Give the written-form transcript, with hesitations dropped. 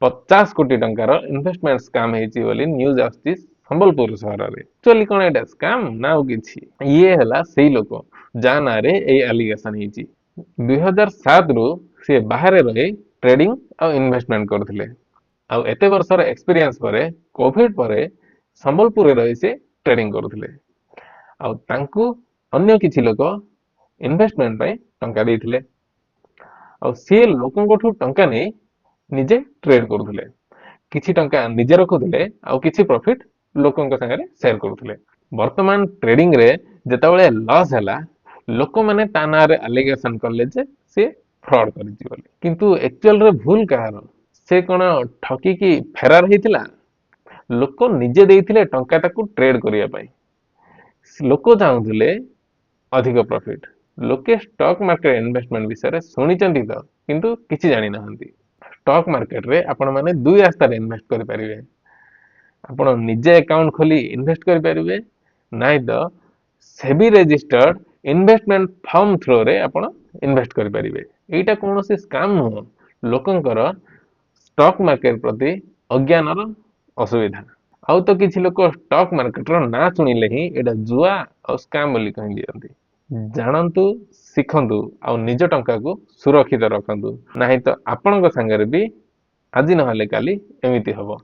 50 କୋଟି ଟଙ୍କାର investment scam ହେଇଛି ବୋଲି ନ୍ୟୁଜ ଆସୁଛି ସମ୍ବଲପୁର ସହରରେ। ଆକ୍ଚୁଆଲି କଣ ଏଇଟା ସ୍କାମ ନା ଆଉ କିଛି? ଇଏ ହେଲା ସେଇ ଲୋକ ଯାହା ନାଁରେ ଏଇ ଆଲିଗେସନ ହେଇଛି। 2007ରୁ ସିଏ ବାହାରେ ରହି ଟ୍ରେଡିଂ ଆଉ ଇନଭେଷ୍ଟମେଣ୍ଟ କରୁଥିଲେ। ଆଉ ଏତେ ବର୍ଷର ଏକ୍ସପିରିଏନ୍ସ ପରେ, କୋଭିଡ ପରେ ସମ୍ବଲପୁରରେ ରହି ସେ ଟ୍ରେଡିଂ କରୁଥିଲେ। ଆଉ ତାଙ୍କୁ ଅନ୍ୟ କିଛି ଲୋକ ଇନଭେଷ୍ଟମେଣ୍ଟ ପାଇଁ ଟଙ୍କା ଦେଇଥିଲେ। ଆଉ ସିଏ ଲୋକଙ୍କଠୁ ଟଙ୍କା ନେଇ ନିଜେ ଟ୍ରେଡ୍ କରୁଥିଲେ। କିଛି ଟଙ୍କା ନିଜେ ରଖୁଥିଲେ ଆଉ କିଛି ପ୍ରଫିଟ ଲୋକଙ୍କ ସାଙ୍ଗରେ ସେୟାର କରୁଥିଲେ। ବର୍ତ୍ତମାନ ଟ୍ରେଡିଂରେ ଯେତେବେଳେ ଲସ୍ ହେଲା, ଲୋକମାନେ ତା ନାଁରେ ଆଲିଗେସନ କଲେ ଯେ ସିଏ ଫ୍ରଡ କରିଛି ବୋଲି। କିନ୍ତୁ ଆକ୍ଚୁଆଲରେ ଭୁଲ କାହାର? ସେ କଣ ଠକିକି ଫେରାର ହେଇଥିଲା? ଲୋକ ନିଜେ ଦେଇଥିଲେ ଟଙ୍କା ତାକୁ ଟ୍ରେଡ୍ କରିବା ପାଇଁ। ଲୋକ ଚାହୁଁଥିଲେ ଅଧିକ ପ୍ରଫିଟ। ଲୋକେ ଷ୍ଟକ୍ ମାର୍କେଟ ଇନଭେଷ୍ଟମେଣ୍ଟ ବିଷୟରେ ଶୁଣିଛନ୍ତି ତ, କିନ୍ତୁ କିଛି ଜାଣିନାହାନ୍ତି। ଷ୍ଟକ୍ ମାର୍କେଟରେ ଆପଣମାନେ ଦୁଇ ରାସ୍ତାରେ ଇନଭେଷ୍ଟ କରିପାରିବେ। ଆପଣ ନିଜେ ଆକାଉଣ୍ଟ ଖୋଲି ଇନଭେଷ୍ଟ କରିପାରିବେ, ନାଇଁ ତ ସେବି ରେଜିଷ୍ଟର୍ଡ ଇନଭେଷ୍ଟମେଣ୍ଟ ଫର୍ମ ଥ୍ରୋରେ ଆପଣ ଇନଭେଷ୍ଟ କରିପାରିବେ। ଏଇଟା କୌଣସି ସ୍କାମ ନୁହଁ, ଲୋକଙ୍କର ଷ୍ଟକ୍ ମାର୍କେଟ ପ୍ରତି ଅଜ୍ଞାନର ଅସୁବିଧା। ଆଉ ତ କିଛି ଲୋକ ଷ୍ଟକ୍ ମାର୍କେଟର ନାଁ ଶୁଣିଲେ ହିଁ ଏଇଟା ଜୁଆ ଆଉ ସ୍କାମ ବୋଲି କହିଦିଅନ୍ତି। ଜାଣନ୍ତୁ, ଶିଖନ୍ତୁ ଆଉ ନିଜ ଟଙ୍କାକୁ ସୁରକ୍ଷିତ ରଖନ୍ତୁ। ନାହିଁ ତ ଆପଣଙ୍କ ସାଙ୍ଗରେ ବି ଆଜି ନହେଲେ କାଲି ଏମିତି ହବ।